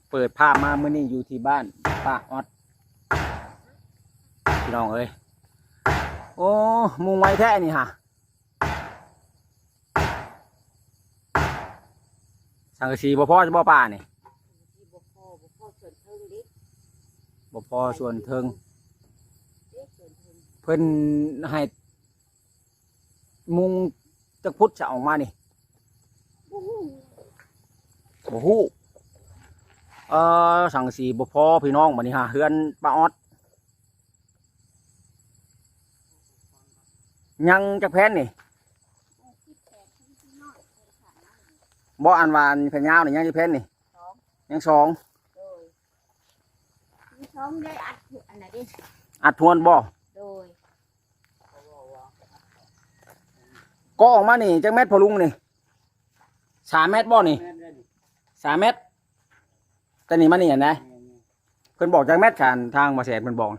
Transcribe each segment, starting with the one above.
ເປີດພາບມາມື້ນີ້ຢູ່ທີ່ບ້ານປ້າອອດ ພີ່ນ້ອງເອີຍ. ໂອ້ ມຸງໄວແທ້ນີ້ຫາ. ສັງກະສີບໍ່ພໍ ບໍ່ ປ້ານີ້? ບໍ່ພໍ ບໍ່ພໍສ່ວນເທິງເດ້ ບໍ່ພໍສ່ວນເທິງ ເດ້ ສ່ວນເທິງ. ເພິ່ນໃຫ້ມຸງຈັກຟຸດ ຈະອອກມານີ້? ບໍ່ຮູ້ ບໍ່ຮູ້. ເອີ ສັງກະສີບໍ່ພໍ ພີ່ນ້ອງ. ບັດນີ້ຫາເຮືອນປ້າອອດ ຍັງຈັກແຜ່ນນີ້? ບໍ່ ອັນວ່າອັນແຜ່ນຍາວນີ້ຍັງຈັກແຜ່ນນີ້? ສອງ ຍັງສອງ. ໂດຍ ມີສອງເດ້ ອັດ ອັນນັ້ນເດ້ ອັດທວນບໍ່? ໂດຍ. ກໍອອກມານີ້ຈັກແມັດພໍ່ລຸງນີ້? ສາມແມັດບໍ່ນີ້? ສາມແມັດ. ແຕ່ນີ້ມານີ້ຫັ້ນນະ ແມ່ນໆ. ເພິ່ນບອກຈັກແມັດ ທາງ ທາງບໍ່ແສນເພິ່ນບອກ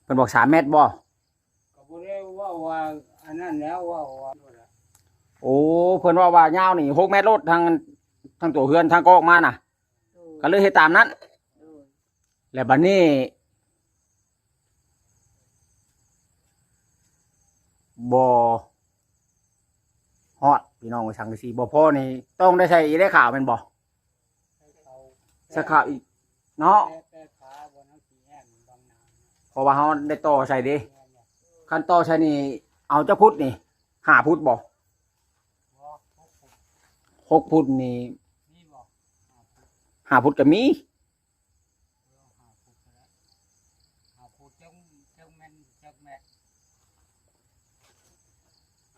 ເພິ່ນບອກສາມແມັດບໍ່? ກໍບໍ່ໄດ້ເວົ້າວ່າອັນນັ້ນແລ້ວ ເວົ້າວ່າ ໂອ້ ເພິ່ນເວົ້າວ່າຍາວນີ້ຫົກແມັດໂລດ ທາງ ທາງຕົວເຮືອນ ທາງກໍອອກມານະ. ໂດຍ ກໍເລີຍເຮັດຕາມນັ້ນ. ໂດຍ ແລ້ວບັດນີ້ບໍ່ຮອດ ພີ່ນ້ອງເອີຍ. ສັງກະສີບໍ່ພໍນີ້ ຕ້ອງໄດ້ໃສ່ອີກເດ້ ຂາວແມ່ນບໍ່? ໃສ່ຂາວອີກເນາະ ເພາະວ່າເຮົາໄດ້ຕໍ່ໃສ່ເດ້. ຄັນຕໍ່ໃສ່ນີ້ ເອົາຈັກຟຸດນີ້? ຫ້າຟຸດບໍ່? ຫົກຟຸດນີ້ ຫ້າຟຸດກໍມີ.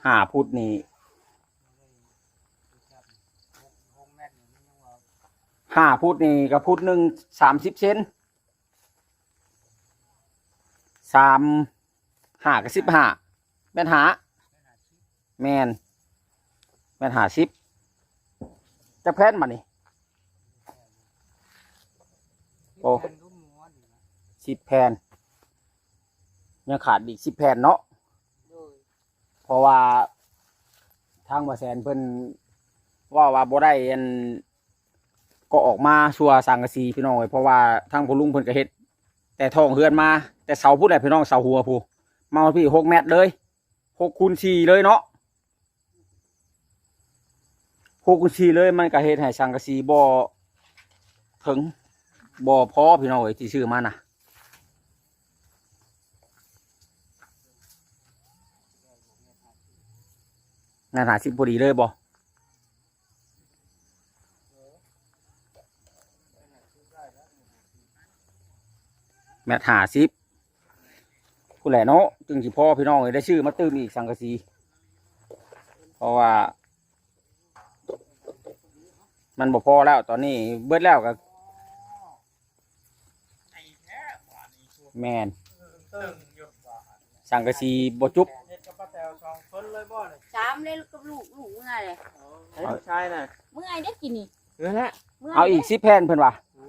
ຫ້າຟຸດນີ້ ຫ້າຟຸດນີ້ກໍຟຸດໜຶ່ງສາມສິບເຊັນ ສາມ ຫ້າກໍສິບຫ້າ ແມັດຫ້າ. ແມ່ນ ແມັດຫ້າສິບ. ຈັກແຜ່ນບັດນີ້? ໂອ້ ສິບແຜ່ນ ຍັງຂາດອີກສິບແຜ່ນເນາະ. ໂດຍ ເພາະວ່າທາງບໍ່ແສນເພິ່ນເວົ້າວ່າບໍ່ໄດ້ອັນ ກໍອອກມາຊົ່ວສັງກະສີ ພີ່ນ້ອງເອີຍ. ເພາະວ່າທາງພໍ່ລຸງເພິ່ນກໍເຮັດແຕ່ທ້ອງເຮືອນມາ ແຕ່ເສົາພຸ້ນແຫຼະ ພີ່ນ້ອງ ເສົາຫົວພຸ້ນ ມາຮອດພີ້ຫົກແມັດເລີຍ ຫົກຄູນສີ່ເລີຍເນາະ. ຫົກຄູນສີ່ເລີຍ ມັນກໍເຮັດໃຫ້ສັງກະສີບໍ່ເຖິງ ບໍ່ພໍ ພີ່ນ້ອງເອີຍ ທີ່ຊື້ມານະ. ແມັດຫ້າສິບພໍດີເລີຍບໍ່? ແມັດຫ້າສິບພຸ້ນແຫຼະເນາະ ຈຶ່ງຊິພໍ ພີ່ນ້ອງເອີຍ. ໄດ້ຊື້ມາຕື່ມອີກສັງກະສີ ເພາະວ່າມັນບໍ່ພໍແລ້ວ ຕອນນີ້ເບິດແລ້ວກໍ ແມ່ນ ສັງກະສີບໍ່ຈຸບ ເຮັດກັບປ້າແຕ๋ວສອງຄົນເລີຍບໍ່ນີ້? ສາມເລີຍ ກັບລູກ ລູກເມື່ອເລີຍ. ເອີ ລູກຊາຍນະ ເມື່ອໄດ້ກິນນີ້ ເມື່ອລະ ເມື່ອ ເອົາອີກສິບແຜ່ນເພິ່ນວ່າ. ໂອ້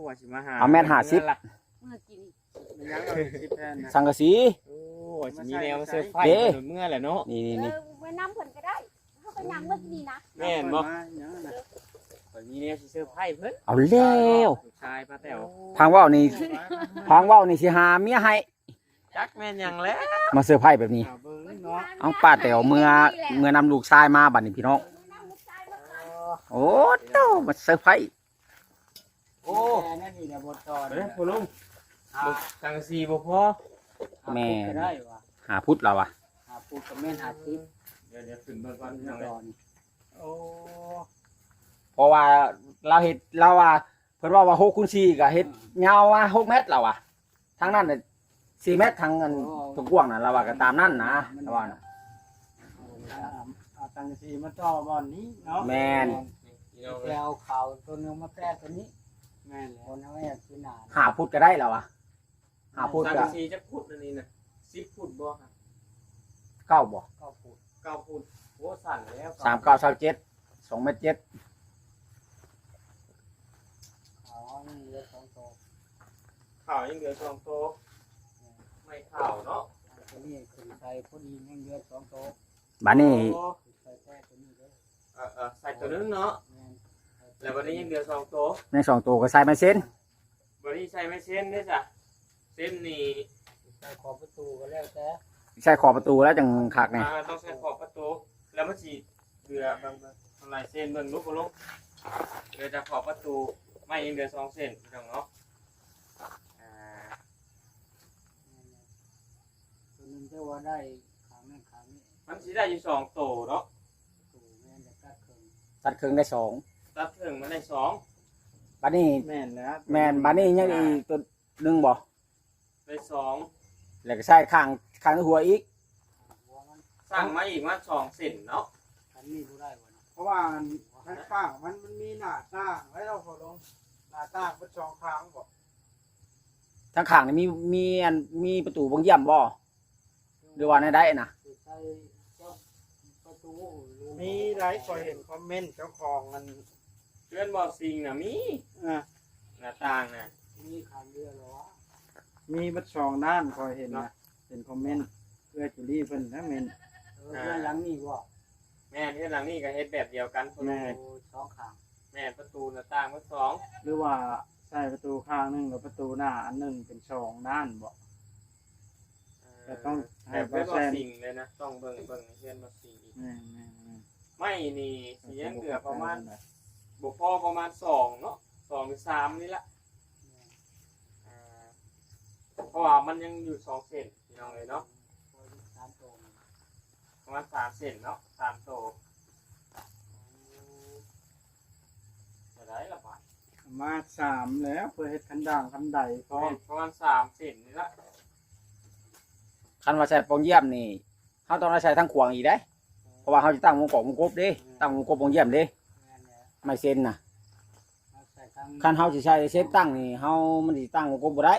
ວ່າຊິມາຫາ ເອົາແມັດຫ້າສິບ ເມື່ອລະ ເມື່ອກິນນີ້ ມັນຍັງເອົາອີກສິບແຜ່ນນະ ສັງກະສີ. ໂອ້ ວ່າຊິມີແນວມາເຊີໄພຣສ໌ເດ້ ເມື່ອແຫຼະເນາະ. ນີ້ໆໆ ເອີ ໄປນຳເພິ່ນກໍໄດ້. ເຮົາກໍຍັງເບິ່ງນີ້ນະ ແມ່ນບໍ່? ຂ້ອຍມີແນວຊິເຊີໄພຣສ໌ເພິ່ນ. ເອົາແລ້ວ ລູກຊາຍປ້າແຕ๋ວ ພັງເວົ້ານີ້ ພັງເວົ້ານີ້ຊິຫາເມຍໃຫ້ ຈັກແມ່ນຫຍັງແລ້ວ ມາເຊີໄພຣສ໌ແບບນີ້. ເອົາເບິ່ງເນາະ ເອົາປ້າແຕ๋ວເມືອ ເມືອນຳລູກຊາຍມາບັດນີ້ ພີ່ນ້ອງ. ໂອ້ໂຕ ມາເຊີໄພຣສ໌. ໂອ້ ແຕ່ນັ້ນນີ້ນະ ບໍ່ຕໍ່ ເອີ ພໍ່ລຸງ ສັງກະສີບໍ່ພໍ. ແມ່ນ ຫ້າຟຸດລາວວ່າ ຫ້າຟຸດກໍແມ່ນຫ້າສິບ. ດຽວ ດຽວຂຶ້ນເບິ່ງກ່ອນ ພີ່ນ້ອງເອີຍ. ໂອ້ ເພາະວ່າລາວເຮັດ ລາວວ່າ ເພິ່ນເວົ້າວ່າຫົກຄູນສີ່ກໍເຮັດຍາວມາຫົກແມັດລາວວ່າ ທາງນັ້ນນະສີ່ແມັດ ທາງອັນກວ້າງນະ ລາວວ່າກໍຕາມນັ້ນນະ ລາວວ່ານະ. ເອົາສັງກະສີມາຕໍ່ບ່ອນນີ້ເນາະ. ແມ່ນ ແຕ່ເອົາເຂົ້າຕົວໜຶ່ງມາແປະຕົວນີ້. ແມ່ນແລ້ວ ບ່ອນເຮົາແອບຊິໜາ ຫ້າຟຸດກໍໄດ້ລາວວ່າ. ຫ້າຟຸດ ສັງກະສີຈັກຟຸດອັນນີ້ນະ? ສິບຟຸດບໍ່? ເກົ້າບໍ່? ເກົ້າຟຸດ ເກົ້າຟຸດ. ໂອ້ ສັ້ນແລ້ວ ສາມເກົ້າຊາວເຈັດ ສອງແມັດເຈັດ. ເຂົ້າຍັງເຫຼືອສອງໂຕ ເຂົ້າຍັງເຫຼືອສອງໂຕ. ແມ່ນ ໄມ້ເຂົ້າເນາະ ອັນນີ້ຂຶ້ນໃສ່ພໍດີ ຍັງເຫຼືອສອງໂຕ. ບາດນີ້ ໂອ້ ໃສ່ແຕ່ຕົວນີ້ເດີ ເອີໆ ໃສ່ຕົວໜຶ່ງເນາະ. ແມ່ນ ໃສ່ ແລ້ວບັດນີ້ຍັງເຫຼືອສອງໂຕ ຍັງສອງໂຕກໍໃສ່ໄມ້ເຊັນ ບັດນີ້ໃສ່ໄມ້ເຊັນເດ້ຊະ ເຊັນນີ້ ໃສ່ຂອບປະຕູກໍແລ້ວແຕ່ ໃສ່ຂອບປະຕູແລ້ວຈັ່ງຄັກນີ້ ອ່າ ຕ້ອງໃສ່ຂອບປະຕູ ແລ້ວມັນຊິເຫຼືອເບິ່ງ ເບິ່ງ ເບິ່ງລາຍເຊັນເບິ່ງລູກບໍ່ລູກ ເຫຼືອແຕ່ຂອບປະຕູ ໄມ້ຍັງເຫຼືອສອງເສັ້ນພີ່ນ້ອງເນາະ ອ່າ ໂຕໜຶ່ງແຕ່ວ່າໄດ້ຂ້າງນັ້ນຂ້າງນີ້ ມັນຊິໄດ້ຢູ່ສອງໂຕເນາະ ໂຕແມ່ນແຕ່ຕັດເຄິ່ງ ຕັດເຄິ່ງໄດ້ສອງ ຕັດເຄິ່ງມັນໄດ້ສອງ ບັດນີ້ ແມ່ນແລ້ວ ແມ່ນ ບັດນີ້ຍັງອີກໂຕໜຶ່ງບໍ່ ໄດ້ສອງ ແລ້ວກໍໃສ່ຂ້າງ ຂ້າງຫົວອີກ ສ້າງມາອີກປະມານສອງເສັ້ນເນາະ ອັນນີ້ບໍ່ໄດ້ບໍ່ນະ ເພາະວ່າອັນທາງຂ້າງມັນ ມັນມີໜ້າຕ່າງໄວ້ແລ້ວ ພໍລົງ ໜ້າຕ່າງເບິດສອງຂ້າງບໍ່ ທາງຂ້າງນີ້ມີ ມີອັນ ມີປະຕູໂປງຢ້ຽມບໍ່ ຫຼືວ່າແນວໃດນະ ຊິໃສ່ເຈົ້າປະຕູ ມີໄດ໋ ຂ້ອຍເຫັນຄອມເມັນເຈົ້າຂອງອັນ ເຮືອນບໍ່ສິ່ງນະມີ ອ່າ ໜ້າຕ່າງນະ ມີຂ້າງດຽວເນາະ ມີເບິດສອງດ້ານ ຂ້ອຍເຫັນນະ ເນາະ ເປັນຄອມເມັນ ເອື້ອຍຈຸລີເພິ່ນນະແມ່ນ ເອີ ອ່າ ເຮືອນຫຼັງນີ້ບໍ່ ແມ່ນ ເຮືອນຫຼັງນີ້ກໍເຮັດແບບດຽວກັນ ແມ່ນ ໂອ້ ສອງຂ້າງ ແມ່ນ ປະຕູໜ້າຕ່າງເບິດສອງ ຫຼືວ່າໃສ່ປະຕູຂ້າງໜຶ່ງ ແລ້ວປະຕູໜ້າອັນໜຶ່ງ ເປັນສອງດ້ານບໍ່ ເອີ ກໍຕ້ອງໃຫ້ ແບບເຮືອນບໍ່ ບໍ່ແຊນ ສິ່ງເລີຍນະ ຕ້ອງເບິ່ງ ເບິ່ງເຮືອນບໍ່ສິ່ງອີກ ແມ່ນໆໆ ໄມ້ນີ້ຊິຍັງເຫຼືອປະມານ ບໍ່ພໍປະມານສອງເນາະ ສອງຫຼືສາມນີ້ລະ ອ່າ ເພາະວ່າມັນຍັງຢູ່ສອງເສັ້ນພີ່ນ້ອງເອີຍເນາະ ສາມໂຕ ປະມານສາມເສັ້ນເນາະ ສາມໂຕ ເທົ່າໃດລະບາດ ປະມານສາມແລ້ວ ເພື່ອເຮັດຄັນດາງຄັນໄດພ້ອມ ແມ່ນ ປະມານສາມເສັ້ນນີ້ລະ ຄັນວ່າໃສ່ໂປງຢ້ຽມນີ້ ເຮົາຕ້ອງໄດ້ໃສ່ທາງຂວາງອີກເດ້ ເພາະວ່າເຮົາຊິຕັ້ງວົງກອບວົງກົບເດ້ ຕັ້ງວົງກົບວົງຢ້ຽມເດ້ ແມ່ນແລ້ວ ໄມ້ເຊັນນະ ເຮົາໃສ່ທາງ ຄັນເຮົາຊິໃສ່ເຊັນຕັ້ງນີ້ ເຮົາ ມັນຊິຕັ້ງວົງກົບບໍ່ໄດ້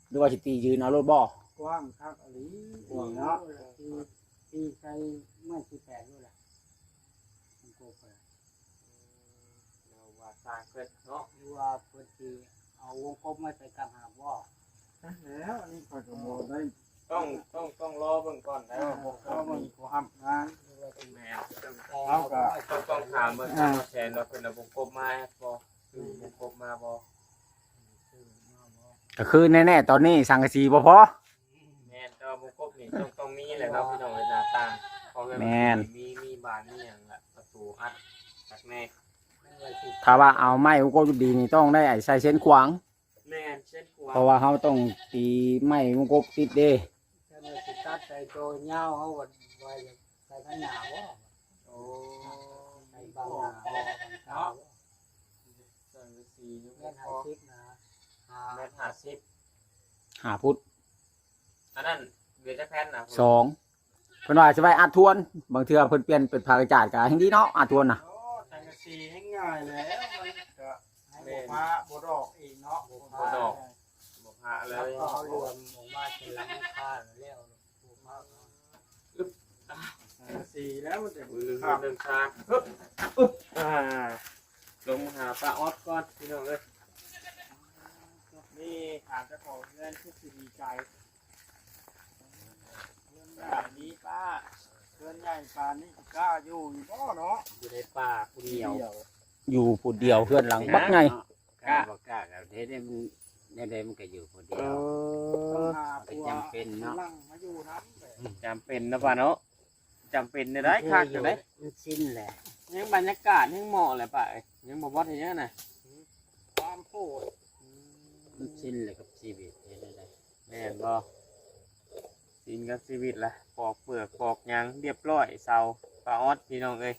ຫຼືວ່າຊິຕີຢືນເອົາໂລດບໍ່ ກວ້າງຄັກອີ່ຫຼີ ກວ້າງເນາະ ຕີ ຕີໃສ່ໄມ້ສີ່ແປດໂລດລະ ວົງກົບ ແລ້ວວ່າສ້າງເພິ່ນເນາະ ຫຼືວ່າເພິ່ນຊິເອົາວົງກົບມາໃສ່ຕ່າງຫາກບໍ່ ຈັກແລ້ວ ອັນນີ້ຂ້ອຍກໍບໍ່ໄດ້ ຕ້ອງ ຕ້ອງ ຕ້ອງລໍເບິ່ງກ່ອນໄດ໋ ເອີ ບໍ່ເຄີຍມີຜູ້ຮັບງານ ແມ່ນ ເຮົາກໍຕ້ອງ ຕ້ອງຖາມເບິ່ງ ອ່າ ທາງບ່າວແສນວ່າເພິ່ນເອົາວົງກົບມາບໍ່ ຊື້ວົງກົບມາບໍ່ ກໍຄືແນ່ໆ ຕອນນີ້ສັງກະສີບໍ່ພໍ ແມ່ນ ແຕ່ວ່າວົງກົບນີ້ຕ້ອງ ຕ້ອງມີແຫຼະເນາະ ພີ່ນ້ອງເອີຍ ໜ້າຕ່າງ ເພາະເຮືອນ ແມ່ນ ມີ ມີບານມີຫຍັງລະ ປະຕູອັດຄັກແນ່ ຖ້າວ່າເອົາໄມ້ວົງກົບດີໆນີ້ ຕ້ອງໄດ້ໃສ່ເຊັນຂວາງ ແມ່ນ ເຊັ່ນ ເພາະວ່າເຮົາຕ້ອງຕີໄມ້ວົງກົບຕິດເດ້ ແຕ່ວ່າຊິຕັດໃສ່ໂຕຍາວ ເຮົາກໍວ່າຢາກໃສ່ຂ້າງໜ້າບໍ່ ໂອ້ ໃສ່ບັງໜ້າບໍ່ ບັງຕາບໍ່ ສັງກະສີຍັງບໍ່ພໍ ແມັດຫ້າສິບນະ ແມັດຫ້າສິບ ຫ້າຟຸດ ອັນນັ້ນເຫຼືອຈັກແຜ່ນນະ ສອງ ເພິ່ນວ່າຊິໄວ້ອັດທວນ ບາງເທື່ອເພິ່ນປ່ຽນເປັນຜ້າກະຈາດກໍແຮ່ງດີເນາະ ອັດທວນນະ ໂອ້ ສັງກະສີແຮ່ງງ່າຍແລ້ວ ມັນກໍ ແມ່ນ ບໍ່ພາ ບໍ່ດອກອີກເນາະ ບໍ່ ບໍ່ ບໍ່ ບໍ່ດອກ ບໍ່ພາເລີຍ ເອົາເຫຼືອມອອກມາເປັນຫຼັງຄາແລ້ວ ບໍ່ພາ ອຶບ ອ່າ ສັງກະສີແລ້ວມັນຈະ ເລື່ອງ ເລື່ອງຊາ ອຶບ ອຶບ ອ່າ ລົງຫາປ້າອອດກ່ອນ ພີ່ນ້ອງເອີຍ ນີ້ຖາມເຈົ້າຂອງເຮືອນຄືຊິດີໃຈ ເຮືອນໃຫຍ່ນີ້ປ້າ ເຮືອນໃຫຍ່ປານນີ້ຊິກ້າຢູ່ຢູ່ບໍ່ເນາະ ຢູ່ໃນປ່າຜູ້ດຽວ ຢູ່ຜູ້ດຽວ ເຮືອນຫຼັງບັກໃຫຍ່ ກ້າບໍ່ກ້າກໍເຮັດໃຫ້ມັນ ແນວໃດມັນກໍຢູ່ຜູ້ດຽວ ເອີ ຕ້ອງຫາ ມັນກໍຈຳເປັນເນາະ ຜູ້ຫຼັງມາຢູ່ນຳ ອືມ ຈຳເປັນນະປ້າເນາະ ຈຳເປັນແນວໃດ ມັນຄື ຄັກແນວໃດ ຢູ່ ມັນຊິນແຫຼະ ຍັງບັນຍາກາດຍັງເໝາະແຫຼະປ້າເອີຍ ຍັງບໍ່ບອດເຮັດຫຍັງນະ ຄວາມໂພດ ອືມ ມັນຊິນແຫຼະກັບຊີວິດ ເຮັດແນວໃດ ແມ່ນບໍ່ ຊິນກັບຊີວິດລະ ປອກເປືອກປອກຫຍັງຮຽບຮ້ອຍ ເຊົາ ປ້າອອດ ພີ່ນ້ອງເອີຍ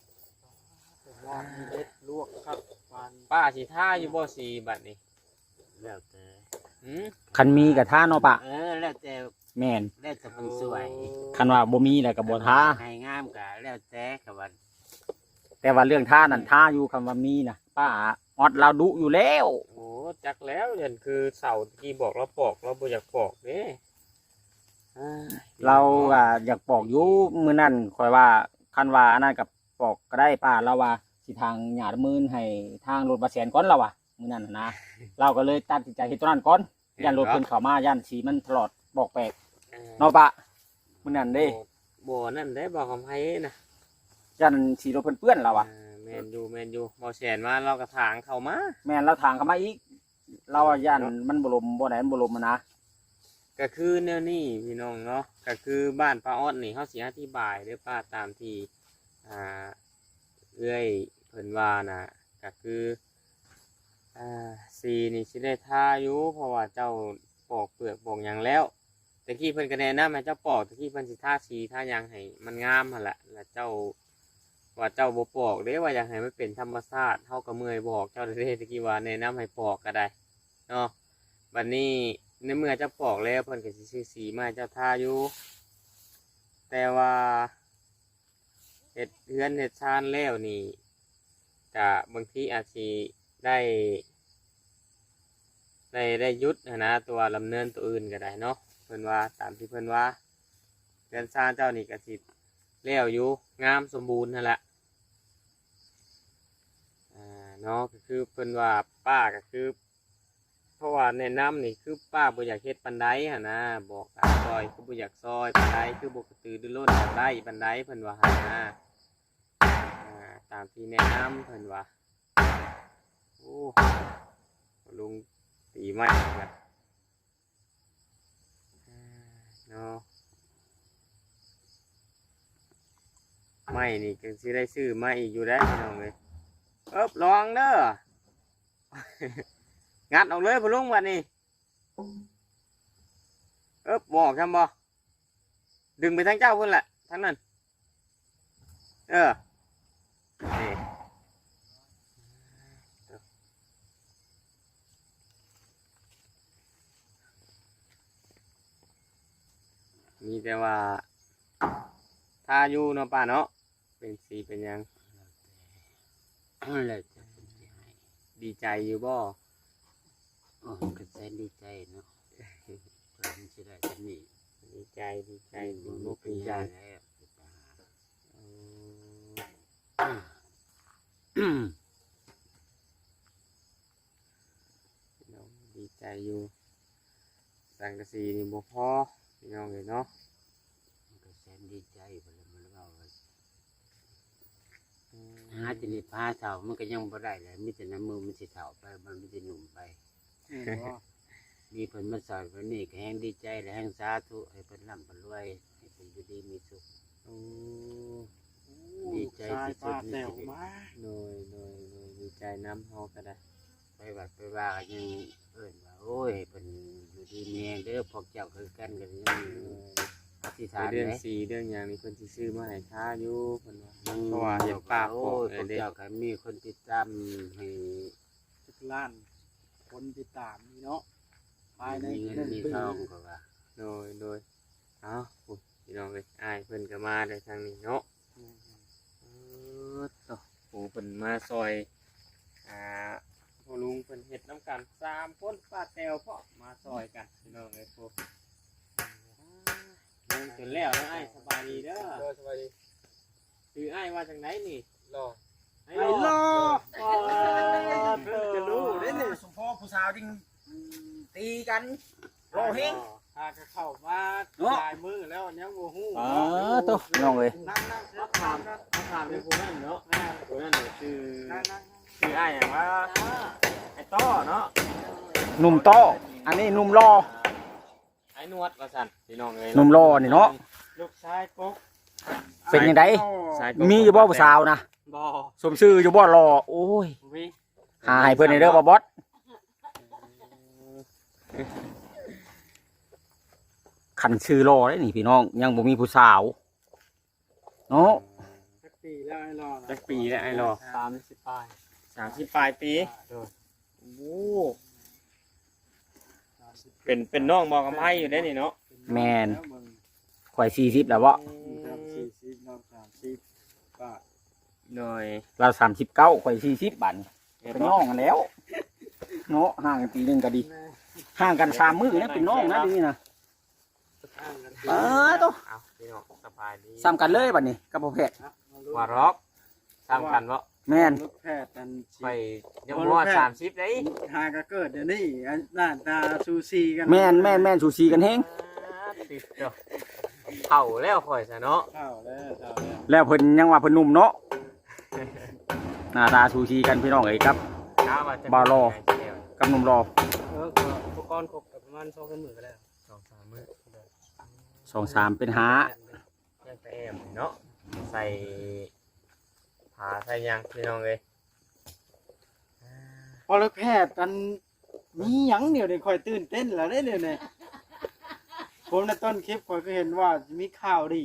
ເຮັດລວກຄັກປານ ປ້າຊິທາຢູ່ບໍ່ສີບັດນີ້ ແລ້ວແຕ່ ຫື ຄັນມີກໍທາເນາະປ້າ ເອີ ແລ້ວແຕ່ ແມ່ນ ແລ້ວແຕ່ເພິ່ນຊ່ວຍ ຄັນວ່າບໍ່ມີແລ້ວກໍບໍ່ທາ ໃຫ້ງາມກໍແລ້ວແຕ່ ກໍວ່າ ແຕ່ວ່າເລື່ອງທານັ້ນ ອືມ ທາຢູ່ ຄັນວ່າມີນະ ປ້າອອດລາວດຸຢູ່ແລ້ວ ໂອ້ ຈັກແລ້ວ ຢ້ານຄືເຊົາຕະກີ້ບອກລາວປອກ ລາວບໍ່ຢາກປອກເດ້ ລາວກໍຢາກປອກຢູ່ ມື້ນັ້ນຂ້ອຍວ່າ ຄັນວ່າອັນນັ້ນກໍປອກກໍໄດ້ປ້າ ລາວວ່າຊິຖາງຫຍ້າມື້ໃຫ້ທາງລົດບາດແສນກ່ອນ ລາວວ່າ ມື້ນັ້ນນະ ລາວກໍເລີຍຕັດສິນໃຈເຮັດຕົວນັ້ນກ່ອນ ຢ້ານລົດເພິ່ນເຂົ້າມາ ຢ້ານສີມັນຖະຫຼອດປອກແປກ ເອີ ເນາະປ້າ ມື້ນັ້ນເດ້ ບໍ່ ບໍ່ນັ້ນເດ້ ບໍ່ຂອງໃຜນະ ຢ້ານສີລົດເພິ່ນເປື້ອນ ລາວວ່າ ເອີ ແມ່ນຢູ່ ແມ່ນຢູ່ ບໍ່ແຊນມາ ລາວກໍຖາງເຂົ້າມາ ແມ່ນ ລາວຖາງເຂົ້າມາອີກ ລາວວ່າຢ້ານມັນບໍ່ລົມ ບໍ່ໄດ້ ມັນບໍ່ລົມຫັ້ນນະ. ກໍຄືແນວນີ້ພີ່ນ້ອງເນາະ ກໍຄືບ້ານປ້າອອດນີ້ ເຮົາຊິອະທິບາຍເດີ້ປ້າ ຕາມທີ່ ອ່າ ເອື້ອຍເພິ່ນວ່ານະ ກໍຄື ອ່າ ສີນີ້ຊິໄດ້ທາຢູ່ ເພາະວ່າເຈົ້າປອກເປືອກປອກຫຍັງແລ້ວ. ແຕ່ກີ້ເພິ່ນກໍແນະນຳໃຫ້ເຈົ້າປອກ ແຕ່ກີ້ເພິ່ນຊິທາສີທາຫຍັງໃຫ້ມັນງາມຫັ້ນລະ ແລ້ວເຈົ້າ ວ່າເຈົ້າບໍ່ປອກເດ້ ວ່າຢາກໃຫ້ມັນເປັນທຳມະຊາດ ເຮົາກໍເມື່ອຍບອກເຈົ້າເດ້ ແຕ່ກີ້ວ່າແນະນຳໃຫ້ປອກກໍໄດ້ເນາະ. ບັດນີ້ໃນເມື່ອເຈົ້າປອກແລ້ວ ເພິ່ນກໍຊິຊື້ສີມາໃຫ້ເຈົ້າທາຢູ່ ແຕ່ວ່າເຮັດເຮືອນເຮັດຊານແລ້ວນີ້ ກະບາງທີອາດຊິໄດ້ ໄດ້ ໄດ້ຢຸດຫັ້ນນະ ຕົວດຳເນີນຕົວອື່ນກໍໄດ້ເນາະ. ເພິ່ນວ່າ ຕາມທີ່ເພິ່ນວ່າ ເຮືອນຊານເຈົ້ານີ້ກໍຊິແລ້ວຢູ່ ງາມສົມບູນຫັ້ນລະ ອ່າ ເນາະ. ກໍຄືເພິ່ນວ່າ ປ້າກໍຄື ເພາະວ່າແນະນຳນີ້ ຄືປ້າບໍ່ຢາກເຮັດປານໃດຫັ້ນນະ ບອກການຊ່ອຍ ຄືບໍ່ຢາກຊ່ອຍປານໃດ ຄືບໍ່ກະຕືລືລົ້ນຢາກໄດ້ປານໃດ ເພິ່ນວ່າຫັ້ນນະ. ອ່າ ຕາມທີ່ແນະນຳເພິ່ນວ່າ ໂອ້ ລຸງຕີໄມ້ກັນເນາະ ໄມ້ນີ້ກໍຊິໄດ້ຊື້ມາອີກຢູ່ແລ້ວພີ່ນ້ອງເອີຍ. ເອີບ ລະວັງເດີ້ ງັດອອກເລີຍພໍ່ລຸງບັດນີ້. ເອີບ ບໍ່ອອກຊ້ຳບໍ່? ດຶງໄປທາງເຈົ້າພຸ້ນແຫຼະ ທາງນັ້ນ ເອີ ນີ້ ມີແຕ່ວ່າ ຖ້າຢູ່ເນາະປ້າເນາະ ເປັນສີເປັນຫຍັງ ແລ້ວແຕ່ເພິ່ນຊິໃຫ້. ດີໃຈຢູ່ບໍ່? ໂອ້ ກໍແສນດີໃຈເນາະ ເພິ່ນຊິໄດ້ສ່ຳນີ້. ດີໃຈ ດີໃຈ ອືມ ດີໃຈ ເອີ ພີ່ນ້ອງ ດີໃຈຢູ່ ສັງກະສີນີ້ບໍ່ພໍ ພີ່ນ້ອງເອີຍເນາະ. ມັນກໍແສນດີໃຈ ເພິ່ນລະມາເວົ້າວ່າ ອືມ ຫາແຕ່ນີ້ໄປຫາເຖົ້າ ມັນກໍຍັງບໍ່ໄດ້ແຫຼະ ມີແຕ່ນ້ຳມືມັນຊິເຖົ້າໄປ ມັນມີແຕ່ໜຸ່ມໄປ ແມ່ນບໍ່? ມີເພິ່ນມາຊ່ອຍປານນີ້ ກໍແຮງດີໃຈ ແລະ ແຮງສາທຸ ໃຫ້ເພິ່ນລ່ຳເພິ່ນລວຍ ໃຫ້ເພິ່ນຢູ່ດີມີສຸກ. ໂອ້ ໂອ້ ດີໃຈທີ່ສຸດໃນຊີວິດ. ໂດຍ ໂດຍ ໂດຍ ດີໃຈນຳ ເຮົາກໍໄດ້ ໄປວັດໄປວາກໍຍັງເອີ້ນວ່າ ໂອ້ຍ ໃຫ້ເພິ່ນຢູ່ດີມີແຮງເດີ້ ພວກເຈົ້າຄືກັນ ກໍຍັງ ໂດຍ ອະທິຖານເດ້ ເລື່ອງສີເລື່ອງຫຍັງນີ້ ເພິ່ນຊິຊື້ມາໃຫ້ທາຢູ່ ເພິ່ນວ່າ ອືມ ເພາະວ່າເຫັນປ້າບອກ ໂອ້ຍ ແລ້ວເດ້ ພວກເຈົ້າກໍມີຄົນຕິດຕາມໃຫ້ ຈັກລ້ານຄົນຕິດຕາມນີ້ເນາະ ພາຍໃນໜຶ່ງປີ. ໂດຍ ໂດຍ ເອົ້າ ໂອ້ຍ ພີ່ນ້ອງເອີຍ ອ້າຍເພິ່ນກໍມາໄດ້ທາງນີ້ເນາະ. ແມ່ນໆ ເອີ ໂຕ ໂອ້ ເພິ່ນມາຊ່ອຍ ອ່າ ພໍ່ລຸງເພິ່ນເຮັດນຳກັນສາມຄົນ ປ້າແຕວພ້ອມມາຊ່ອຍກັນ ພີ່ນ້ອງເອີຍ. ໂອ້ ຍັງຈົນແລ້ວເນາະ ອ້າຍ ສະບາຍດີເດີ. ໂດຍ ສະບາຍດີ. ຊື່ອ້າຍວ່າຈັ່ງໃດນີ້? ຫຼໍ່. ອ້າຍຫຼໍ່. ອໍ ຈະຮູ້ເດ້ນີ້ ສົມພໍຜູ້ສາວຈຶ່ງຕີກັນ ຫຼໍ່ແຮງ. ຫາກໍເຂົ້າມາ ເນາະ ຫຼາຍມື້ແລ້ວຍັງບໍ່ຮູ້. ອໍ ເນາະ ໂຕ ພີ່ນ້ອງເອີຍ ນັ່ງໆ ມາຖາມ ມາຖາມໃນຜູ້ນັ້ນເນາະ. ແມ່ນ ຜູ້ນັ້ນຊື່ ນັ້ນໆ ຊື່ອ້າຍຫຍັງວະ? ອ້າຍຕໍ່ເນາະ ໜຸ່ມຕໍ່ ອັນນີ້ໜຸ່ມຫຼໍ່ ອ້າຍໜວດວ່າຊັ້ນ ພີ່ນ້ອງເອີຍ ໜຸ່ມຫຼໍ່ນີ້ເນາະ. ລູກຊາຍກົກ ເປັນຈັ່ງໃດ? ມີຢູ່ບໍ່ຜູ້ສາວນະ? ບໍ່. ສົມຊື່ຢູ່ບໍ່ຫຼໍ່? ໂອ້ຍ ບໍ່ມີ. ຫາໃຫ້ເພິ່ນແດ່ເດີ ບໍ່ບອດ. ຄັນຊື່ຫຼໍ່ເດ້ນີ້ພີ່ນ້ອງ ຍັງບໍ່ມີຜູ້ສາວເນາະ. ຈັກປີແລ້ວອ້າຍຫຼໍ່? ຈັກປີແລ້ວອ້າຍຫຼໍ່? ສາມສິບປາຍ ສາມສິບປາຍປີ. ໂດຍ. ໂອ້ ສາມສິບ ເປັນ ເປັນນ້ອງໝໍກຳໄພຢູ່ເດ້ນີ້ເນາະ. ແມ່ນ. ຂ້ອຍສີ່ສິບແລ້ວເບາະ. ອືມ ສາມສິບ ນ້ອງສາມສິບ ໂດຍ ລາວສາມສິບເກົ້າ ຂ້ອຍສີ່ສິບ ບາດນີ້ ເປັນນ້ອງກັນແລ້ວເນາະ. ຫ່າງກັນປີໜຶ່ງກໍດີ ແມ່ນ ຫ່າງກັນສາມມື້ນະ ເປັນນ້ອງນະ ດຽວນີ້ນະ. ອ່າ ໂຕ ເອົ້າ ພີ່ນ້ອງ ສະບາຍດີ. ສ່ຳກັນເລີຍບາດນີ້ກັບພໍ່ແພດ. ວ່າດອກ ສ່ຳກັນເບາະ. ແມ່ນ ແພດອັນ ຂ້ອຍຍັງບໍ່ຮອດສາມສິບເດ້. ຫາກໍເກີດດຽວນີ້ ອັນໜ້າຕາສູສີກັນ. ແມ່ນໆໆ ສູສີກັນແຮງ. ອ່າ ຕິດໂຕ ເຖົ້າແລ້ວຂ້ອຍຊະເນາະ. ເຖົ້າແລ້ວ ເຖົ້າແລ້ວ ແລ້ວເພິ່ນຍັງວ່າເພິ່ນໜຸ່ມເນາະ. ເອີ ໜ້າຕາສູສີກັນພີ່ນ້ອງເອີຍ ກັບບ່າວຫຼໍ່ກັບໜຸ່ມຫຼໍ່. ເອີ ກໍອຸປະກອນຄົບກໍປະມານສອງສາມມື້ກໍແລ້ວ ສອງສາມມື້ ສອງສາມເປັນຫ້າ ຍັງແຕ່ແອມເນາະ ໃສ່ຜ້າໃສ່ຫຍັງພີ່ນ້ອງເອີຍ. ພໍແລ້ວແພດ ອັນມີຫຍັງດຽວນີ້ ຂ້ອຍຕື່ນເຕັ້ນແລ້ວເດ້ດຽວນີ້. ຜົມໃນຕົ້ນຄລິບຂ້ອຍກໍເຫັນວ່າມີຂ່າວດີ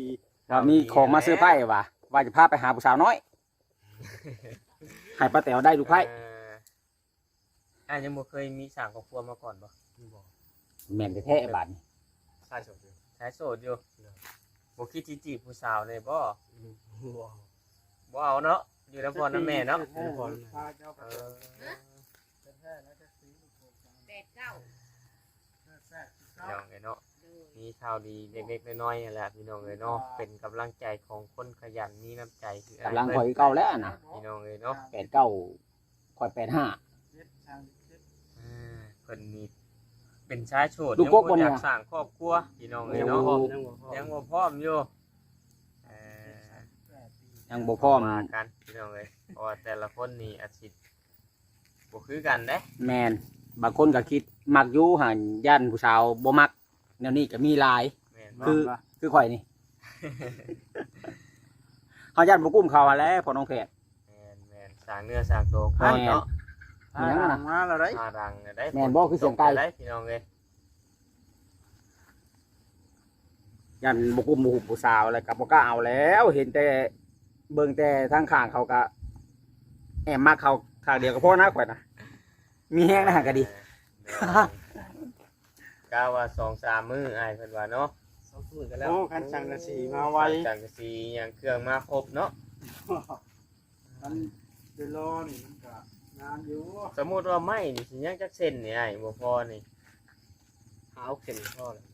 ວ່າມີຂອງມາເຊີໄພຣສ໌ວ່າ ວ່າຈະພາໄປຫາຜູ້ສາວນ້ອຍ ໃຫ້ປ້າແຕວໄດ້ລູກໃພ້. ເອີ ອ້າຍຍັງບໍ່ເຄີຍມີສ້າງຄອບຄົວມາກ່ອນບໍ່? ບໍ່. ແມ່ນແທ້ໆ ບາດນີ້ ຊາຍໂສດຢູ່ ຊາຍໂສດຢູ່. ບໍ່ຄິດຊິຈີບຜູ້ສາວແດ່ບໍ່? ບໍ່ ບໍ່ເອົາເນາະ ຢູ່ນຳພໍ່ນຳແມ່ເນາະ. ເອີ ແປດເກົ້າ ພີ່ນ້ອງເອີຍເນາະ ໂດຍ ມີຂ່າວດີເລັກໆນ້ອຍໆ ຫັ້ນແຫຼະພີ່ນ້ອງເອີຍເນາະ. ເປັນກຳລັງໃຈຂອງຄົນຂະຫຍັນມີນ້ຳໃຈຄືອ້າຍ ກຳລັງຂ້ອຍຄືເກົ່າແລ້ວນະ ພີ່ນ້ອງເອີຍເນາະ. ແປດເກົ້າ ຂ້ອຍແປດຫ້າ ອ່າ ເພິ່ນນີ້ເປັນຊາຍໂສດ ລູກກົກບໍ່ນີ້ ຍັງບໍ່ຢາກສ້າງຄອບຄົວພີ່ນ້ອງເອີຍເນາະ. ໂອ້ ຍັງບໍ່ພ້ອມຢູ່ ເອີ ຍັງບໍ່ພ້ອມ ວ່າກັນພີ່ນ້ອງເອີຍ ເພາະວ່າແຕ່ລະຄົນນີ້ອາດຊິບໍ່ຄືກັນເດ້. ແມ່ນ ບາງຄົນກໍຄິດມັກຢູ່ຫັ້ນ ຢ້ານຜູ້ສາວບໍ່ມັກ ແນວນີ້ກໍມີຫຼາຍ. ແມ່ນ ຄື ຄືຂ້ອຍນີ້ ເຮົາຢ້ານບໍ່ກຸ້ມເຂົາຫັ້ນແຫຼະ ພໍ່ນ້ອງແພດ. ແມ່ນໆ ສ້າງເນື້ອສ້າງໂຕກ່ອນເນາະ. ແມ່ນ ມີຫຍັງນະ ມາແລ້ວໄດ໋ ມາດັງແລ້ວໄດ໋. ແມ່ນບໍ່? ຄືສຽງໄກ່ ພີ່ນ້ອງເອີຍ ຢ້ານບໍ່ກຸ້ມບໍ່ຫຸ້ມຜູ້ສາວ ແລ້ວກໍບໍ່ກ້າເອົາແລ້ວ. ເຫັນແຕ່ ເບິ່ງແຕ່ທາງຂ້າງເຂົາກໍແອບມັກເຂົາຂ້າງດຽວກໍພໍນະ ຂ້ອຍນະ ມີແຮງນະ ຫາກະດີ. ເອີ ກະວ່າສອງສາມມື້ ອ້າຍເພິ່ນວ່າເນາະ ສອງສາມມື້ກໍແລ້ວ. ໂອ້ ຄັນສັງກະສີມາໄວ ສັງກະສີຫຍັງເຄື່ອງມາຄົບເນາະ. ຄັນໄປລໍນີ້ມັນກໍນານຢູ່. ສົມມຸດວ່າໄມ້ນີ້ຊິຍັງຈັກເສັ້ນນີ້ອ້າຍ ບໍ່ພໍນີ້? ຫ້າຫົກເສັ້ນກໍພໍແລ້ວ.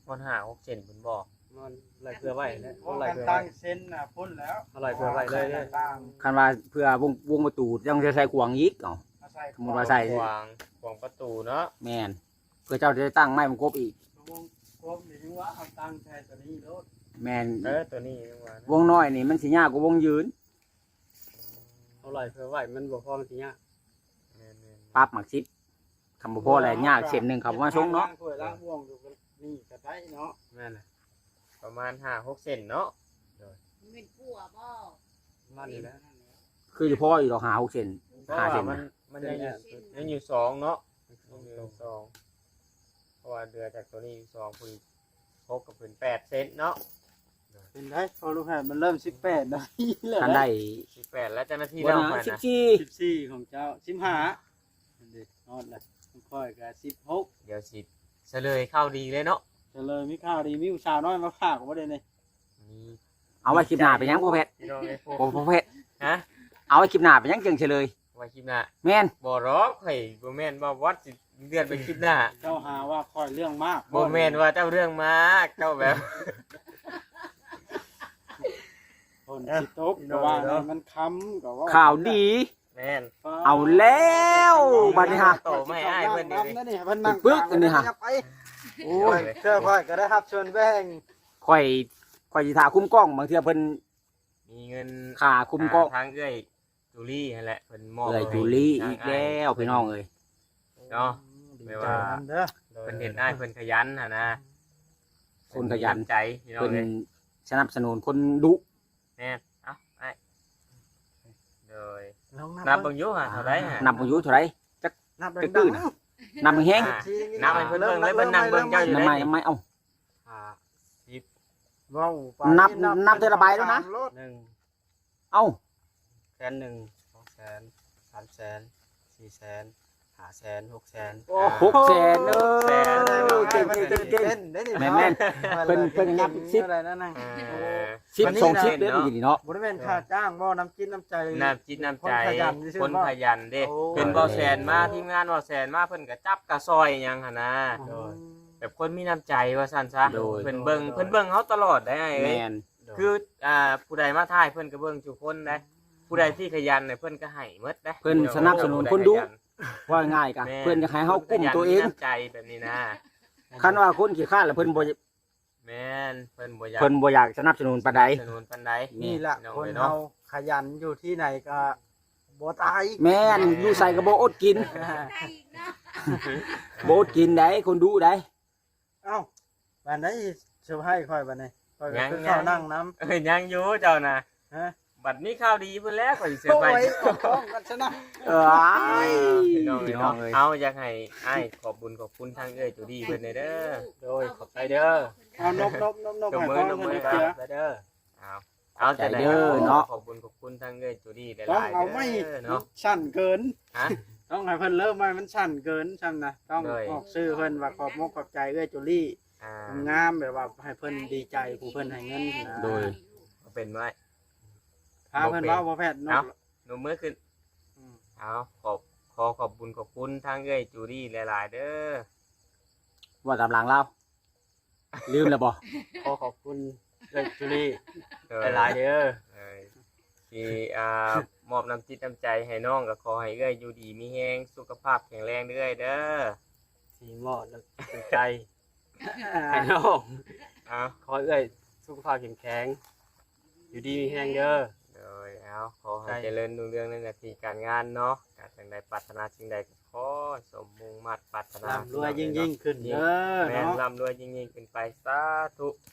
ຮອດຫ້າຫົກເສັ້ນພຸ້ນບໍ່? ມັນໄລ່ເພື່ອໄວ້ແລ້ວ ເພາະວ່າ ໄລ່ເພື່ອໄວ້ ຄັນຕັ້ງເສັ້ນນະພຸ້ນແລ້ວ ເຮົາໄລ່ເພື່ອໄວ້ເລີຍ. ຄັນວ່າເພື່ອວົງ ວົງປະຕູ ຕ້ອງໃຊ້ຂວາງອີກ. ເອົາ ເອົາໃສ່ຂວາງ ຂວາງປະຕູເນາະ. ແມ່ນ ເພື່ອເຈົ້າຈະໄດ້ຕັ້ງໄມ້ມາກົບອີກ. ວົງກົບນີ້ຍັງວ່າເຮົາຕັ້ງໃສ່ຕົວນີ້ໂລດ. ແມ່ນ ເອີ ຕົວນີ້ຍັງວ່າ ວົງນ້ອຍນີ້ມັນຊິຍາວກວ່າວົງຍືນ. ເຮົາໄລ່ເພື່ອໄວ້ ມັນບໍ່ພໍມັນຊິຍາກ. ແມ່ນໆ ປັບໝາກສິບ ຄຳບໍ່ພໍແຫຼະ ຍາກເສັ້ນໜຶ່ງເຂົາບໍ່ມາສົ່ງເນາະ. ລ້າງຖ້ວຍລ້າງບ່ວງຢູ່ນີ້ກໍໄດ້ເນາະ. ແມ່ນແຫຼະ ປະມານຫ້າຫົກເສັ້ນເນາະ. ໂດຍ ມັນເປັນປົວບໍ່? ປະມານນີ້ແຫຼະ ຄືຊິພໍຢູ່ດອກ ຫ້າຫົກເສັ້ນ ຫ້າເສັ້ນ. ມັນຍັງຢູ່ ຍັງຢູ່ສອງເນາະ ຍັງຢູ່ສອງ ເພາະວ່າເດືອຈາກຕົວນີ້ສອງ ເພິ່ນຫົກ ກໍເປັນແປດເຊັນເນາະ. ເປັນໄດ ພໍ່ລູກແພດ ມັນເລີ່ມສິບແປດນາທີແລ້ວ. ຄັນໄດ້ສິບແປດແລ້ວ ເຈົ້າໜ້າທີ່ເລົ່າໄປນະ ສິບສີ່ ສິບສີ່ຂອງເຈົ້າ ສິບຫ້າ ຫັ້ນເດ ຮອດແລ້ວ. ຂອງຂ້ອຍກໍສິບຫົກ. ດຽວຊິສະເຫຼີຍຂ່າວດີເລີຍເນາະ. ສະເຫຼີຍ ມີຂ່າວດີ ມີຜູ້ສາວນ້ອຍມາຝາກບໍ່ໄດ້ນີ້. ມີ ເອົາໄວ້ຄລິບໜ້າເປັນຫຍັງພໍ່ແພດ? ພີ່ນ້ອງເອີຍ ໂອ້ ພໍ່ແພດ ຮະ? ເອົາໄວ້ຄລິບໜ້າເປັນຫຍັງຈຶ່ງສະເຫຼີຍ? ໄວ້ຄລິບໜ້າ. ແມ່ນ ບໍ່ດອກ ຂ້ອຍບໍ່ແມ່ນວ່າວັດຊິເລື່ອນໄປຄລິບໜ້າ. ເຈົ້າຫາວ່າຂ້ອຍເລື່ອງມາກ. ບໍ່ແມ່ນວ່າເຈົ້າເລື່ອງມາກ ເຈົ້າແບບ ຝົນຊິຕົກ ເອີ ກໍວ່າ ພີ່ນ້ອງເອີຍເນາະ ໃຫ້ມັນຄ່ຳກໍເວົ້າ. ຂ່າວດີ. ແມ່ນ ເອົາແລ້ວ ບັດນີ້ຫາ ໂຕໄມ້ອ້າຍເພິ່ນນີ້ ເພິ່ນນັ່ງປຶກອັນນີ້ຫາ. ໂອ້ຍ ເທື່ອຂ້ອຍກໍໄດ້ຮັບສ່ວນແບ່ງ ຂ້ອຍ ຂ້ອຍຊິຖ້າຄຸມກ້ອງ ບາງເທື່ອເພິ່ນມີເງິນຄ່າຄຸມກ້ອງ. ທາງເອື້ອຍຈູລີຫັ້ນແຫຼະ ເພິ່ນມອບ ເອື້ອຍຈູລີອີກແລ້ວ ພີ່ນ້ອງເອີຍເນາະ. ແມ່ນວ່າເພິ່ນເຫັນອ້າຍເພິ່ນຂະຫຍັນຫັ້ນນະ ຄົນຂະຫຍັນ ມີນ້ຳໃຈ ພີ່ນ້ອງເອີຍ ເພິ່ນສະໜັບສະໜູນຄົນດຸ. ແມ່ນ ເອົ້າ ອ້າຍ ໂດຍ ນັບເບິ່ງຢູ່ຫາເທົ່າໃດຫາ ນັບເບິ່ງຢູ່ເທົ່າໃດ ຈັກ ນັບ ຈັກຕື້ນະ ນັບແຮງ ນັບໃຫ້ເພິ່ນເບິ່ງເລີຍ ເພິ່ນນັ່ງເບິ່ງເຈົ້າຢູ່ໃດ໋ ນັບໃໝ່ ເອົ້າ ຫ້າສິບ ເວົ້າໄປ ນັບ ນັບເທື່ອລະໃບໂລດນະ ໜຶ່ງ ເອົ້າ ແສນໜຶ່ງ ສອງແສນ ສາມແສນ ສີ່ແສນ ຫ້າແສນ ຫົກແສນ ຫົກແສນ ເອີ ເກັ່ງໆ ເກັ່ງໆ ແມ່ນໆ ເພິ່ນ ເພິ່ນນັບສິບ ເອີ ສິບ ສອງສິບເດ້ ເມື່ອກີ້ນີ້ເນາະ ບໍ່ໄດ້ແມ່ນຄ່າຈ້າງບໍ່ ນ້ຳຈິດນ້ຳໃຈ ນ້ຳຈິດນ້ຳໃຈ ຄົນຂະຫຍັນເດ້ ຄົນຂະຫຍັນເດ້ ໂອ້ ເຫັນເບົາແສນມາ ທີມງານເບົາແສນມາ ເພິ່ນກໍຈັບກະຊ່ອຍຫຍັງຫັ້ນນະ ໂດຍ ແບບຄົນມີນ້ຳໃຈວ່າຊັ້ນຊະ ໂດຍ ເພິ່ນເບິ່ງ ເພິ່ນເບິ່ງເຮົາຕະຫຼອດໄດ໋ອ້າຍເອີຍ ແມ່ນ ໂດຍ ຄື ອ່າ ຜູ້ໃດມາຖ່າຍເພິ່ນກໍເບິ່ງທຸກຄົນໄດ໋ ຜູ້ໃດທີ່ຂະຫຍັນເພິ່ນກໍໃຫ້ໝົດເດ້ ເພິ່ນສະໜັບສະໜູນຄົນດຸ ເວົ້າງ່າຍໆ ກໍ ແມ່ນ ເພິ່ນຢາກໃຫ້ເຮົາກຸ້ມໂຕເອງ ມີນ້ຳໃຈແບບນີ້ນະ ຄັນວ່າຄົນຂີ້ຄ້ານລະເພິ່ນບໍ່ ແມ່ນ ເພິ່ນບໍ່ຢາກ ເພິ່ນບໍ່ຢາກສະໜັບສະໜູນປານໃດ ສະໜັບສະໜູນປານໃດ ນີ້ລະ ພີ່ນ້ອງ ຄົນເອີຍເນາະ ເຮົາຂະຫຍັນຢູ່ທີ່ໃດກໍ ບໍ່ຕາຍ ແມ່ນ ຢູ່ໃສກໍບໍ່ອົດກິນ ບໍ່ອົດກິນໃດ ຄົນດຸໃດ. ເອົ້າ ບາດໃດເຊີໄພຣສ໌ຂ້ອຍບາດນີ້ ຂ້ອຍກໍຄືເຂົ້ານັ່ງນຳ. ຍັງຢູ່ເຈົ້ານະ. ຮະ? ບັດມີຂ່າວດີພຸ້ນແຫຼະ ຂ້ອຍຊິເຊີໄພຣສ໌. ໂອ້ຍ ຕ້ອງກັນຊະນະ. ເອີຍ ພີ່ນ້ອງເອີຍເນາະ ເຮົາຢາກໃຫ້ອ້າຍຂອບບຸນຂອບຄຸນທາງເອື້ອຍຈູດີເພິ່ນແດ່ເດີ. ໂດຍ ຂອບໃຈເດີ. ເອົາ ນົບໆໆ ໃຫ້ພອນເພິ່ນເດີ. ເອົາ ເອົາ ຂອບໃຈເດີເນາະ ຂອບບຸນຂອບຄຸນທາງເອື້ອຍຈູດີຫຼາຍໆເດີເນາະ. ຕ້ອງເອົາໃໝ່ ສັ້ນເກີນ. ຮະ? ຕ້ອງໃຫ້ເພິ່ນເລີ່ມໃໝ່ ມັນສັ້ນເກີນຊັ້ນນະ. ຕ້ອງ ໂດຍ ອອກຊື່ເພິ່ນວ່າຂອບມົກຂອບໃຈເອື້ອຍຈູດີ ອ່າ ງາມ ແບບວ່າໃຫ້ເພິ່ນດີໃຈ ຜູ້ເພິ່ນໃຫ້ເງິນຫັ້ນນະ. ໂດຍ ເອົາເປັນໄວ້ ພາເພິ່ນເວົ້າບໍ່ແພດ. ເອົາ ນົບມືຂຶ້ນ. ອືມ ເອົາ ຂອບ ຂໍຂອບບຸນຂອບຄຸນທາງເອື້ອຍຈູດີຫຼາຍໆເດີ. ເວົ້າຕາມຫຼັງລາວ ລືມແລ້ວບໍ່? ຂໍຂອບຄຸນເອື້ອຍຈູດີ ໂດຍ ຫຼາຍໆເດີ ໂດຍ ທີ່ ອ່າ ມອບນ້ຳຈິດນ້ຳໃຈໃຫ້ນ້ອງ ກໍຂໍໃຫ້ເອື້ອຍຢູ່ດີມີແຮງ ສຸຂະພາບແຂງແຮງເດີ້ເອື້ອຍເດີ. ທີ່ມອບນ້ຳຈິດນ້ຳໃຈໃຫ້ນ້ອງ ເອົາ ຂໍໃຫ້ເອື້ອຍສຸຂະພາບເຂັ້ມແຂງ ຢູ່ດີມີແຮງເດີ. ໂດຍ ເອົາ ຂໍໃຫ້ຈະເລີນຮຸ່ງເຮືອງໃນໜ້າທີ່ການງານເນາະ ການຈັ່ງໃດປາດຖະໜາສິ່ງໃດກໍຂໍສົມມຸ່ງມາດປາດຖະໜາ. ລ່ຳລວຍຍິ່ງໆຂຶ້ນເດີ. ແມ່ນເນາະ ລ່ຳລວຍຍິ່ງໆຂຶ້ນໄປ ສາທຸ.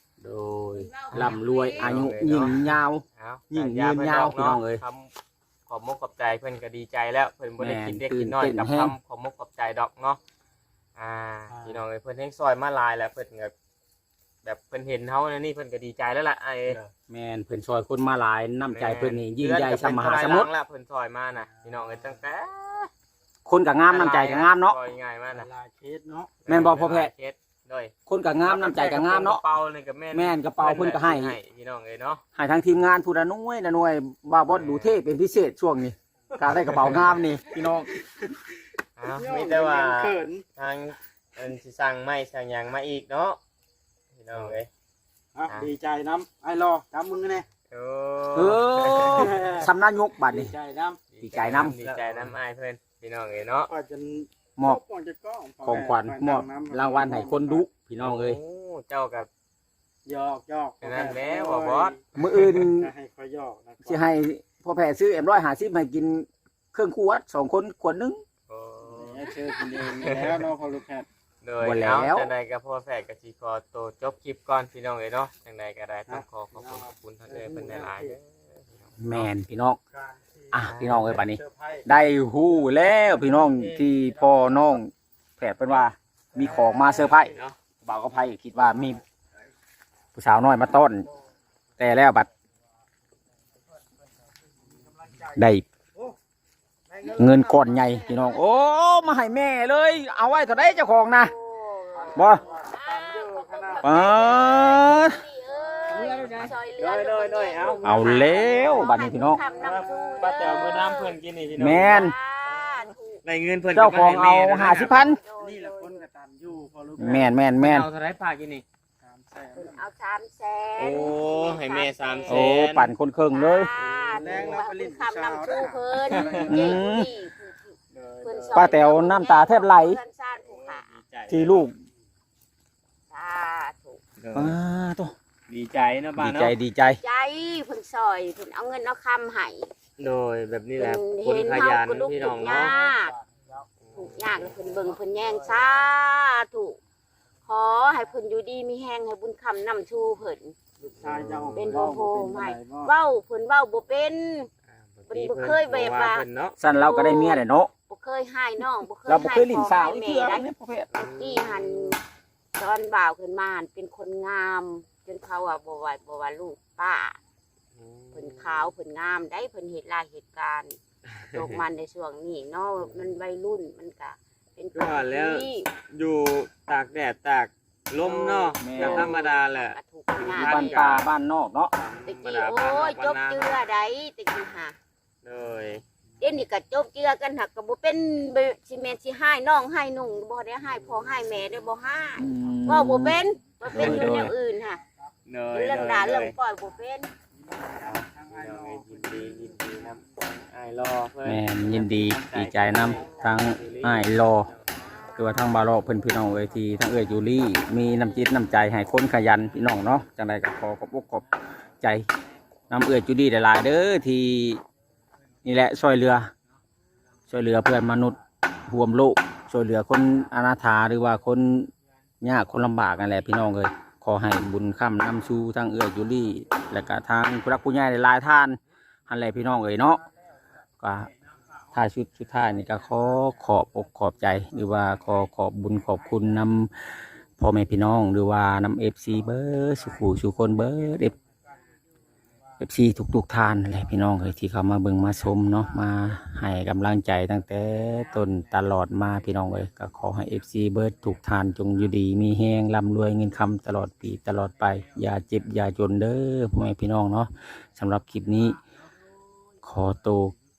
ໂດຍ ລ່ຳລວຍ ອາຍຸ ເອີ ຍືນຍາວ ເອົາ ຍືນຍາວ ພີ່ນ້ອງເອີຍ. ຄຳ ຂອບມົກຂອບໃຈ ເພິ່ນກໍດີໃຈແລ້ວ ເພິ່ນບໍ່ໄດ້ ແມ່ນ ຄິດເລັກຄິດນ້ອຍກັບຄຳຂອບມົກຂອບໃຈດອກເນາະ. ອ່າ ອ່າ ພີ່ນ້ອງເອີຍ ເພິ່ນແຮງຊ່ອຍມາຫຼາຍແລ້ວ ເພິ່ນກໍ ແບບເພິ່ນເຫັນເຮົາແນວນີ້ ເພິ່ນກໍດີໃຈແລ້ວລະອ້າຍເອີຍ. ແມ່ນ ເພິ່ນຊ່ອຍຄົນມາຫຼາຍ ນ້ຳໃຈເພິ່ນນີ້ ແມ່ນ ຍິ່ງໃຫຍ່ສ່ຳມະຫາສະໝຸດ. ເຮືອນກໍເປັນພະລັງລະ ເພິ່ນຊ່ອຍມານະ ພີ່ນ້ອງເອີຍ ຕັ້ງແຕ່ ຄົນກໍງາມ ນ້ຳໃຈກໍງາມເນາະ ຊ່ອຍງ່າຍມານະ. ຫຼາຍເຂດເນາະ ແມ່ນບໍ່ພໍ່ແພດ? ຫຼາຍເຂດ ໂດຍ ຄົນກໍງາມ ນ້ຳໃຈກໍງາມເນາະ. ກະເປົານີ້ກໍແມ່ນ ແມ່ນ ກະເປົາເພິ່ນກໍໃຫ້ ພີ່ນ້ອງເອີຍເນາະ ໃຫ້ທັງທີມງານ ຜູ້ລະໜ່ວຍລະໜ່ວຍ. ບ່າວບອດ ແມ່ນ ດູເທ່ເປັນພິເສດຊ່ວງນີ້ ກາໄດ້ກະເປົາງາມນີ້ ພີ່ນ້ອງ. ເອົາ ມີແຕ່ວ່າ ເຂີນ ທາງ ເພິ່ນຊິສັ່ງໄມ້ສັ່ງຫຍັງມາອີກເນາະ ພີ່ນ້ອງເອີຍ. ເອົາ ອ່ະ ດີໃຈນຳອ້າຍຫຼໍ່ ຈັບມືແດ່. ໂອ້ ເອີ ສ່ຳນາຍົກບາດນີ້ ດີໃຈນຳ ດີໃຈນຳ ດີໃຈນຳອ້າຍເພິ່ນ ພີ່ນ້ອງເອີຍເນາະ. ຂ້ອຍຈົນ ມອບ ຂອງຂວັນ ມອບລາງວັນໃຫ້ຄົນດຸ ພີ່ນ້ອງເອີຍ. ໂອ້ ເຈົ້າກໍ ຫຍອກໆ ນັ້ນແຫຼະ ບໍ່ບອດ ມື້ອື່ນ ໃຫ້ຂ້ອຍຫຍອກນະ ຊິໃຫ້ພໍ່ແພດຊື້ເອັມຮ້ອຍຫ້າສິບໃຫ້ກິນ ເຄິ່ງຂວດ ສອງຄົນຂວດໜຶ່ງ. ໂອ້ ເຊີກິນເອງແລ້ວເນາະ ພໍ່ລູກແພດ. ໂດຍ ບໍ່ແລ້ວ ເອົາ ຈັ່ງໃດກໍພໍ່ແພດກໍຊິຂໍໂຕຈົບຄລິບກ່ອນ ພີ່ນ້ອງເອີຍເນາະ. ຈັ່ງໃດກໍໄດ້ ຕ້ອງຂໍຂອບຄຸນຂອບຄຸນທາງເອື້ອຍເພິ່ນຫຼາຍໆເດີ. ແມ່ນ ພີ່ນ້ອງ ອ່ະ ພີ່ນ້ອງເອີຍ ບາດນີ້ໄດ້ຮູ້ແລ້ວ ພີ່ນ້ອງ ທີ່ພໍ່ນ້ອງແພດເພິ່ນວ່າມີຂອງມາເຊີໄພຣສ໌ເນາະ. ບ່າວກັບໄພຄິດວ່າມີຜູ້ສາວນ້ອຍມາຕ້ອນ ແຕ່ແລ້ວບັດ ໄດ້ເງິນກ້ອນໃຫຍ່ ພີ່ນ້ອງ. ໂອ້ ມາໃຫ້ແມ່ເລີຍ ເອົາໄວ້ເທົ່າໃດເຈົ້າຂອງນະ ບໍ່ ປາດ ເອົາແລ້ວບາດນີ້ ພີ່ນ້ອງ. ປ້າແຕວເມືອນຳເພິ່ນກິນນີ້ ພີ່ນ້ອງ ແມ່ນ ໄດ້ເງິນເພິ່ນ ເຈົ້າຂອງເອົາຫ້າສິບພັນ ນີ້ແຫຼະ ຄົນກະຕັນຢູ່ ພໍ່ລູກ. ແມ່ນໆໆ ເອົາເທົ່າໃດ ປ້າກິນນີ້? ສາມແສນ ເພິ່ນເອົາສາມແສນ. ໂອ້ ໃຫ້ແມ່ສາມແສນ ໂອ້ ປັນຄົນເຄິ່ງເລີຍ. ແລງລາວໄປຫຼິ້ນຄຳນຳຊູເພິ່ນ ອືມ ເພິ່ນຊ່ອຍ ປ້າແຕວນ້ຳຕາແທບໄຫຼ ເພື່ອນຊາດຜູ້ຂ້າ ທີ່ລູກ ສາທຸ. ໂດຍ ປ້າໂຕ ດີໃຈເນາະ ປ້າເນາະ ດີໃຈ ດີໃຈ ໃຈ ເພິ່ນຊ່ອຍ ເພິ່ນເອົາເງິນເອົາຄຳໃຫ້. ໂດຍ ແບບນີ້ແຫຼະ ຄົນຂະຫຍັນ ພີ່ນ້ອງເນາະ ທຸກຍາກ ເພິ່ນເບິ່ງເພິ່ນແຍງ ສາທຸ. ຂໍໃຫ້ເພິ່ນຢູ່ດີມີແຮງ ໃຫ້ບຸນຄຳນຳຊູເພິ່ນ ລູກຊາຍເຈົ້າ ເປັນຜູ້ໂຮມໃຫ້ ເວົ້າ ເພິ່ນເວົ້າບໍ່ເປັນ ອ່າ ເພິ່ນບໍ່ເຄີຍແບບວ່າ ຊັ້ນລາວກໍໄດ້ເມຍແຫຼະເນາະ ບໍ່ເຄີຍຮ້າຍນ້ອງ ບໍ່ເຄີຍ ລາວບໍ່ເຄີຍຫຼິ້ນສາວອີກເທື່ອໃດ໋ ແມ່ນບໍ່ແພດ. ຕະກີ້ຫັ້ນ ຕອນບ່າວຂຶ້ນມາຫັ້ນເປັນຄົນງາມ ຈົນເຂົາວ່າບໍ່ວ່າ ບໍ່ວ່າລູກປ້າ ອືມ ເພິ່ນຂາວເພິ່ນງາມໃດ໋ ເພິ່ນເຮັດລາຍເຮັດການ ຕົກມັນໃນຊ່ວງນີ້ເນາະ ມັນໄວລຸ້ນ ມັນກະເປັນ ຄືວ່າແລ້ວ ຢູ່ຕາກແດດຕາກລົມເນາະ ແມ່ນ ກໍທຳມະດາແຫຼະ ກໍທຸກຍາກ ຢູ່ບ້ານປ່າບ້ານນອກເນາະ ຕະກີ້ ໂອ້ຍ ຈົບເຈື່ອໃດ໋ ຕະກີ້ຫາ ໂດຍ ດຽວນີ້ກໍຈົບເຈື່ອກັນ ຫາກກໍບໍ່ເປັນ ຊິແມ່ນຊິຮ້າຍນ້ອງຮ້າຍນຸ່ງ ບໍ່ໄດ້ຮ້າຍພໍ່ຮ້າຍແມ່ເດ້ ບໍ່ຮ້າຍ ອືມ ເວົ້າບໍ່ເປັນ ບໍ່ເປັນ ໂດຍ ຢູ່ແນວອື່ນຫາ ໂດຍ ເລື່ອງດາ ໂດຍ ເລື່ອງກ້ອຍບໍ່ເປັນ. ພີ່ນ້ອງເອີຍ ຍິນດີ ຍິນດີນຳທາງອ້າຍຫຼໍ່ເພິ່ນ ແມ່ນ ຍິນດີ ດີໃຈນຳທາງອ້າຍຫຼໍ່ ຄືວ່າທາງບ່າວຫຼໍ່ເພິ່ນ ພີ່ນ້ອງເອີຍ ທີ່ທາງເອື້ອຍຈູລີມີນ້ຳຈິດນ້ຳໃຈໃຫ້ຄົນຂະຫຍັນ ພີ່ນ້ອງເນາະ. ຈັ່ງໃດກໍຂໍຂອບອົກຂອບໃຈນຳເອື້ອຍຈູລີຫຼາຍໆເດີ ທີ່ ນີ້ແຫຼະ ຊ່ອຍເຫຼືອ ຊ່ອຍເຫຼືອເພື່ອນມະນຸດຮ່ວມໂລກ ຊ່ອຍເຫຼືອຄົນອະນາຖາ ຫຼືວ່າຄົນຍາກຄົນລຳບາກນັ້ນແຫຼະພີ່ນ້ອງເອີຍ. ຂໍໃຫ້ບຸນຄ້ຳນຳຊູທັງເອື້ອຍຈູລີ ແລະກະທາງຜູ້ຫຼັກຜູ້ໃຫຍ່ຫຼາຍໆທ່ານຫັ້ນແຫຼະພີ່ນ້ອງເອີຍເນາະ. ກະທ້າຍສຸດ ສຸດທ້າຍນີ້ກະຂໍຂອບອົກຂອບໃຈ ຫຼືວ່າຂໍຂອບບຸນຂອບຄຸນນຳພໍ່ແມ່ພີ່ນ້ອງ ຫຼືວ່ານຳເອັຟຊີເບິດສູ່ຜູ້ສູ່ຄົນ ເບິດເອັຟ ເອັຟຊີທຸກໆທ່ານແຫຼະພີ່ນ້ອງເອີຍ ທີ່ເຂົ້າມາເບິ່ງມາຊົມເນາະ ມາໃຫ້ກຳລັງໃຈຕັ້ງແຕ່ຕົ້ນຕະຫຼອດມາພີ່ນ້ອງເອີຍ. ກໍຂໍໃຫ້ເອັຟຊີເບິດທຸກທ່ານຈົ່ງຢູ່ດີມີແຮງ ລ່ຳລວຍເງິນຄຳຕະຫຼອດປີຕະຫຼອດໄປ ຢ່າເຈັບຢ່າຈົນເດີພໍ່ແມ່ພີ່ນ້ອງເນາະ. ສຳລັບຄລິບນີ້ຂໍໂຕ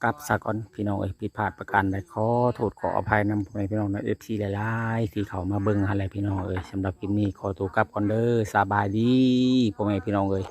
ກັບສາກ່ອນພີ່ນ້ອງເອີຍ. ຜິດພາດປະການໃດຂໍໂທດຂໍອະໄພນຳພໍ່ແມ່ພີ່ນ້ອງເນາະ ເອັຟຊີຫຼາຍໆທີ່ເຂົ້າມາເບິ່ງຫັ້ນແຫຼະພີ່ນ້ອງເອີຍ. ສຳລັບຄລິບນີ້ຂໍໂຕກັບກ່ອນເດີ ສະບາຍດີພໍ່ແມ່ພີ່ນ້ອງເອີຍ.